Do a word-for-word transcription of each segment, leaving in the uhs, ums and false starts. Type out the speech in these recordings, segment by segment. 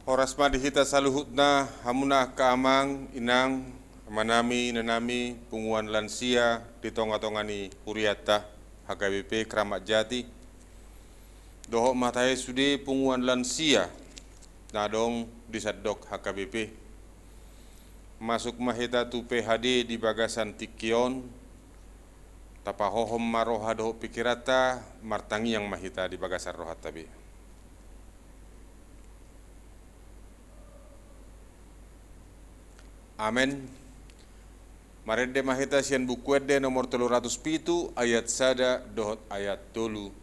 Horas ma di hita saluhutna, hamuna angka amang, inang, amanami, inanami, punguan lansia di tonga-tonga ni hurianta, H K B P Kramat Jati, dohot ma tahe sude punguan lansia na adong di sandok H K B P. Masuk ma hita tu P H D di bagasan tingki on, tapahohom ma roha dohot pikiranta, martangiang ma hita di bagasan rohanta be. Amen. Marende ma hita sian Buku Ende nomor tolu ratus pitu, ayat sada dohot ayat tolu.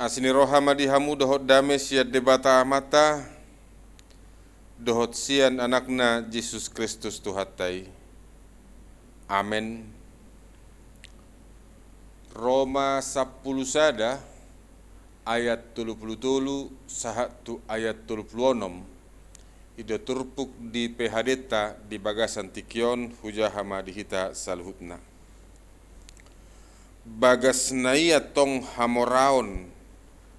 Asi ni roha ma di hamu dohot dame sian Debata Amanta dohot sian Anakna Jesus Kristus Tuhanta i. Amen. Roma sampulu sada ayat tolu pulu tolu sahat tu ayat tolu pulu onom. I do turpuk di P H D-ta di bagasan tingki on, hujaha ma di hita saluhutna. Bagas na i antong hamoraon,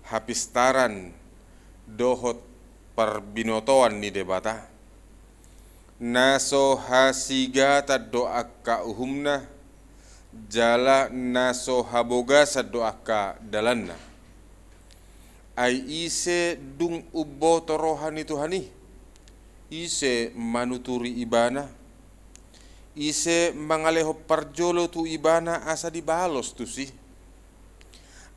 hapistaran, dohot parbinotoan ni Debata. Na so hasigatan do angka uhumna, jala na so habogasan do angka dalanna. Ai ise dung umboto roha ni Tuhan i? Ise manuturi Ibana? Ise mangalehon parjolo tu Ibana asa dibalos tusi?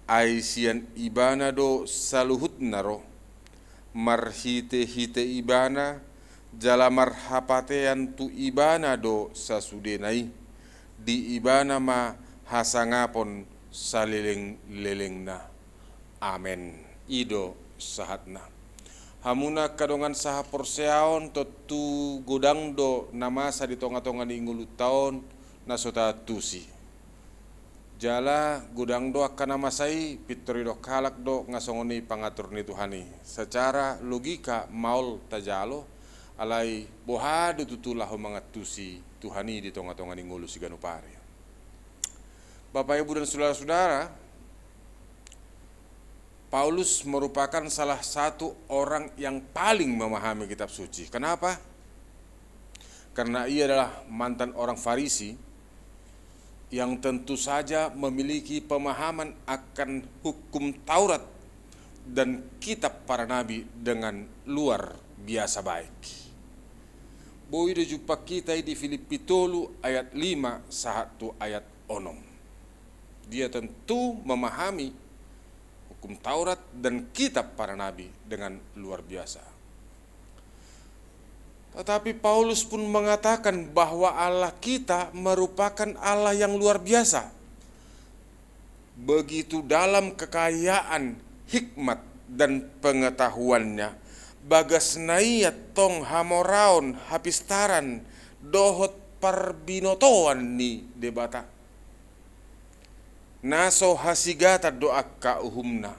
Ai sian Ibana do saluhutna ro, marhitehite Ibana, jala marhapatean tu Ibana do sasudena i, di Ibana ma hasangapon saleleng-lelengna. Amen. I do sahatna. Hamuna angka dongan sahaporseaon, tontu godang do na masa di tonga-tonga ni ngolunta on na so taantusi. Jala godang do angka na masa i pintor didok halak do nga songon i pangatur ni Tuhan i. Secara logika maol tajalo, alai boha do tutu laho mangantusi Tuhan i di tonga-tonga ni ngolu siganup ari? Bapak, Ibu, dan saudara-saudara, Paulus merupakan salah satu orang yang paling memahami Kitab Suci. Kenapa? Karena ia adalah mantan orang Farisi yang tentu saja memiliki pemahaman akan hukum Taurat dan kitab para nabi dengan luar biasa baik. Boi do jumpang hita i di Filipi tolu ayat lima sahat tu ayat onom. Dia tentu memahami Hukum Taurat dan kitab para nabi dengan luar biasa. Tetapi Paulus pun mengatakan bahwa Allah kita merupakan Allah yang luar biasa. Begitu dalam kekayaan hikmat dan pengetahuannya, bagas na ia tong hamoraon, hapistaran, dohot parbinotoan ni Debata. Na so hasigatan do angka uhumna,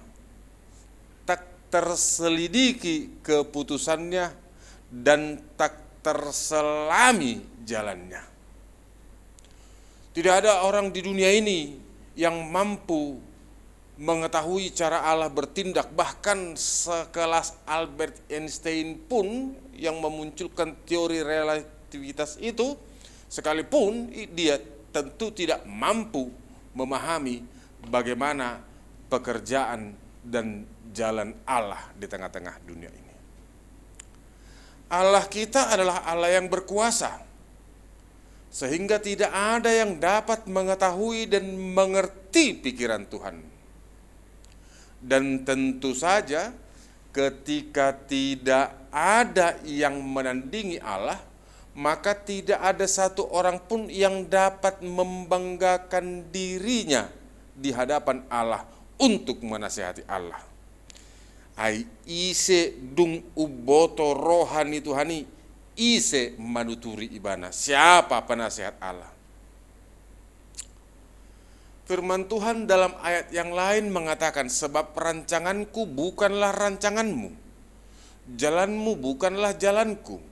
tak terselidiki keputusannya, dan tak terselami jalannya. Tidak ada orang di dunia ini yang mampu mengetahui cara Allah bertindak, bahkan sekelas Albert Einstein pun yang memunculkan teori relativitas itu, sekalipun i-, dia tentu tidak mampu memahami bagaimana pekerjaan dan jalan Allah di tengah-tengah dunia ini. Allah kita adalah Allah yang berkuasa, sehingga tidak ada yang dapat mengetahui dan mengerti pikiran Tuhan. Dan tentu saja, ketika tidak ada yang menandingi Allah, maka tidak ada satu orang pun yang dapat membanggakan dirinya di hadapan Allah untuk menasehati Allah. Ai ise dung umboto roha ni Tuhan i, ise manuturi ibana? Siapa penasehat Allah? Firman Tuhan dalam ayat yang lain mengatakan, "Sebab rancanganku bukanlah rancanganmu, jalanmu bukanlah jalanku."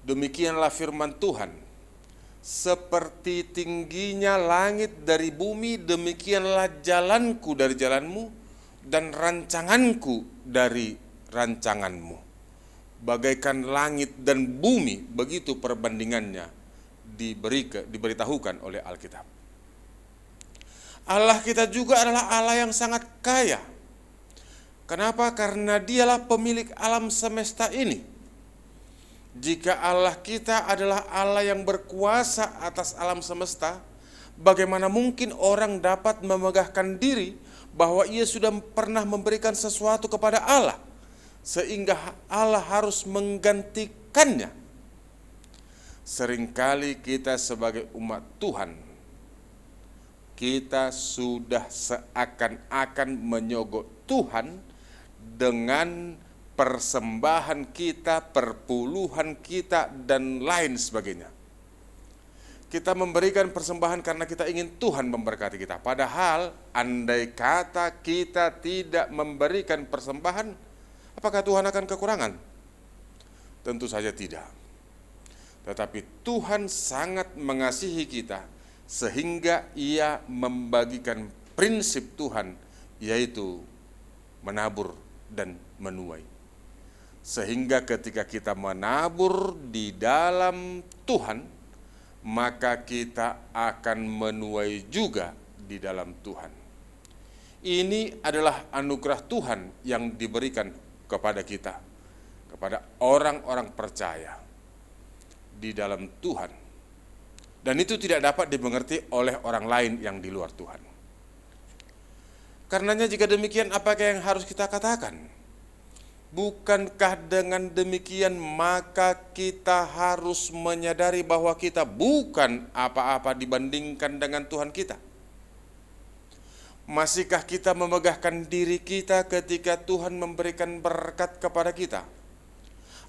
Demikianlah firman Tuhan, "Seperti tingginya langit dari bumi, demikianlah jalanku dari jalanmu, dan rancanganku dari rancanganmu." Bagaikan langit dan bumi, begitu perbandingannya diberi-, diberitahukan oleh Alkitab. Allah kita juga adalah Allah yang sangat kaya. Kenapa? Karena Dialah pemilik alam semesta ini. Jika Allah kita adalah Allah yang berkuasa atas alam semesta, bagaimana mungkin orang dapat memegahkan diri bahwa ia sudah pernah memberikan sesuatu kepada Allah, sehingga Allah harus menggantikannya? Seringkali kita sebagai umat Tuhan, kita sudah seakan-akan menyogok Tuhan dengan persembahan kita, perpuluhan kita, dan lain sebagainya. Kita memberikan persembahan karena kita ingin Tuhan memberkati kita. Padahal, andai kata kita tidak memberikan persembahan, apakah Tuhan akan kekurangan? Tentu saja tidak. Tetapi Tuhan sangat mengasihi kita, sehingga Ia membagikan prinsip Tuhan, yaitu menabur dan menuai. Sehingga ketika kita menabur di dalam Tuhan, maka kita akan menuai juga di dalam Tuhan. Ini adalah anugerah Tuhan yang diberikan kepada kita, kepada orang-orang percaya di dalam Tuhan. Dan itu tidak dapat dimengerti oleh orang lain yang di luar Tuhan. Karenanya, jika demikian, apakah yang harus kita katakan? Bukankah dengan demikian maka kita harus menyadari bahwa kita bukan apa-apa dibandingkan dengan Tuhan kita? Masihkah kita memegahkan diri kita ketika Tuhan memberikan berkat kepada kita?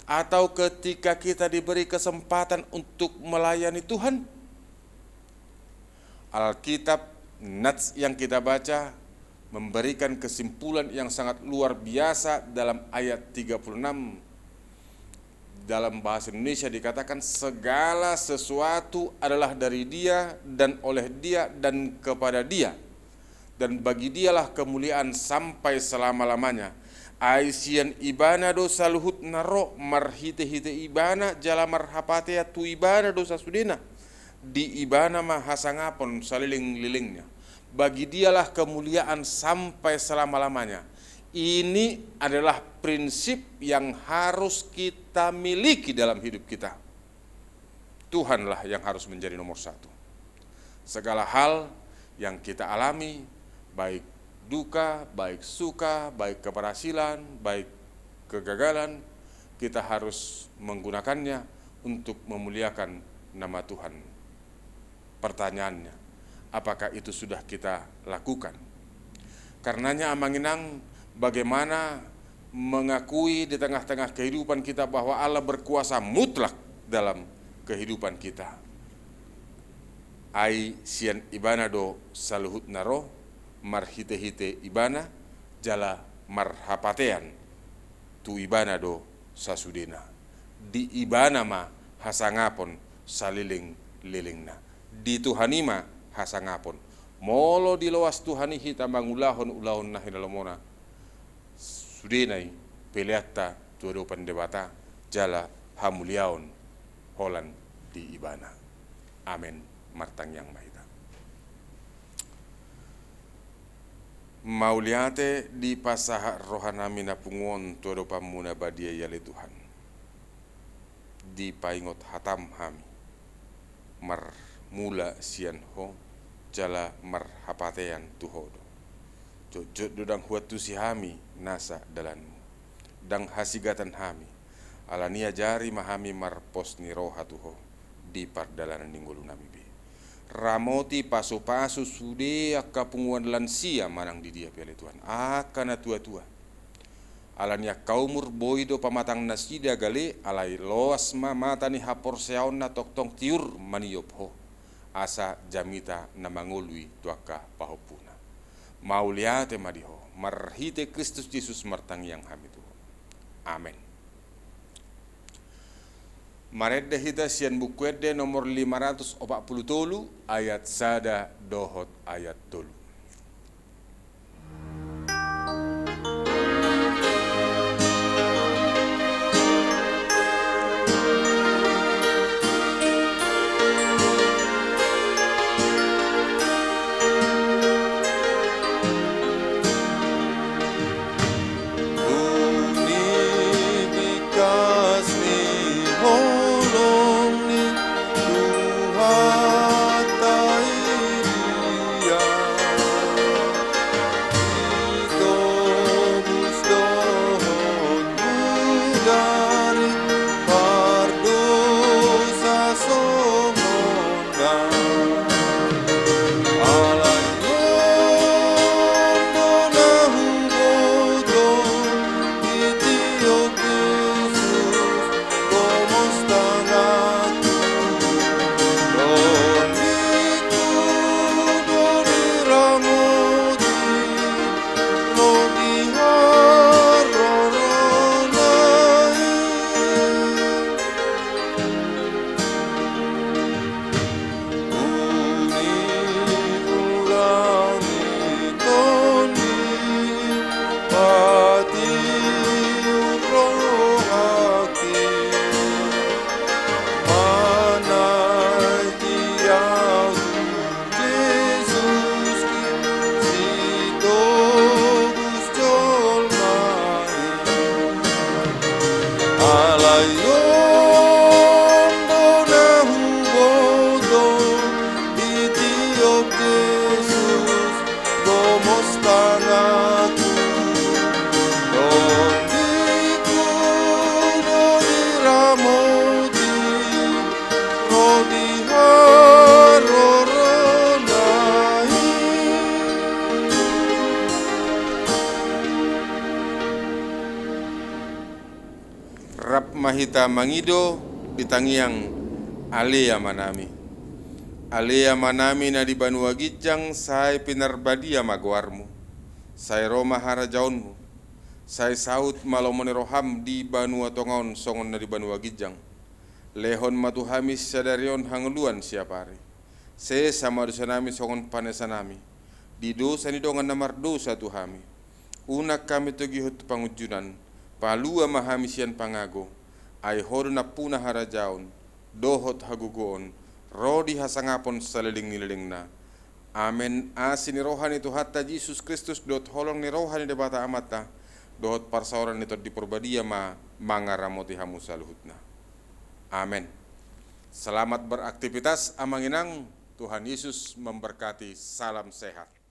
Atau ketika kita diberi kesempatan untuk melayani Tuhan? Alkitab, nats yang kita baca, memberikan kesimpulan yang sangat luar biasa dalam ayat tiga puluh enam. Dalam bahasa Indonesia dikatakan, "Segala sesuatu adalah dari Dia, dan oleh Dia, dan kepada Dia. Dan bagi Dialah kemuliaan sampai selama-lamanya. Ai sian Ibana do saluhutna ro, marhite-hite Ibana jala marhapatean tu Ibana do sasudena. Di Ibana ma hasangapon saleleng-lelengna. Bagi Dialah kemuliaan sampai selama-lamanya." Ini adalah prinsip yang harus kita miliki dalam hidup kita. Tuhanlah yang harus menjadi nomor satu. Segala hal yang kita alami, baik duka, baik suka, baik keberhasilan, baik kegagalan, kita harus menggunakannya untuk memuliakan nama Tuhan. Pertanyaannya, apakah itu sudah kita lakukan? Karenanya, Amang Inang, bagaimana mengakui di tengah-tengah kehidupan kita bahwa Allah berkuasa mutlak dalam kehidupan kita? Ai sian Ibana do saluhutna ro, marhite-hite Ibana, jala marhapatean tu Ibana do sasudena. Di Ibana ma hasangapon saleleng-lelengna. Di Tuhan i ma hasangapon. Molo diloas Tuhan i hita mangulahon ulaon na hinalomona, sudena i peleanta tu adopan Debata, jala hamuliaon holan di Ibana. Amen. Martangiang ma hita. Mauliate dipasahat rohanami na pungu on tu adopanMu na badia i ale Tuhan. Dipaingot hataM hami, marmula sian Ho, jala marhapatean tu Ho do. Jotjot do ndang huantusi hami nasa dalanMu, ndang hasigatan hami, alani i ajari ma hami marpos ni roha tu Ho di pardalanan ni ngolunami be. Ramoti, pasupasu sude angka punguan lansia manang di dia pe ale Tuhan, angka na tuatua. Alani angka umur boi do pamatang nasida gale, alai loas ma mata ni haporseaonna tongtong tiur maniop Ho, asa jamita na mangolu i tu angka pahompuna. Mauliate ma di Ho, marhite Kristus Jesus martangiang hami tu Ho. Amen. Marende hita sian Buku Ende nomor lima ratus opat pulu tolu, ayat sada dohot ayat tolu. Dung i bingkas ni holong ni Tuhanta i dia, ditobus dohot mudar pardosa songon Alai on do na huboto, ditiop Jesus gomos tanganku. Tondingku do diramoti, ro di harorona i. Uli ulang ni tondi patiur rohangki, manang di au Jesus Kristus sitobus jolma i. Alai on do na huboto, ditiop Jesus gomos tanganku. Tondingku do diramoti, ro di harorona i. Rap ma hita mangido di tangiang Ale Amanami. Ale Amanami na di banua ginjang, sai pinarbadia ma goarMu. Sai ro ma harajaonMu. Sai saut ma lomo ni rohaM di banua tonga on songon na di banua ginjang. Lehon ma tu hami sadari on hangoluan siapari. Sesa ma dosanami songon panesanami di dosa ni dongan na mardosa tu hami. Unang hami togihon tu pangunjunan, palua ma hami sian pangago. Ai Ho do nampuna harajaon dohot hagogoon ro di hasangapon saleleng ni lelengna. Amen. Asi ni roha ni Tuhanta Jesus Kristus dohot holong ni roha ni Debata Amanta dohot parsaoran ni Tondi Parbadia ma mangaramoti hamu saluhutna. Amen. Selamat beraktivitas, Amang Inang. Tuhan Yesus memberkati. Salam sehat.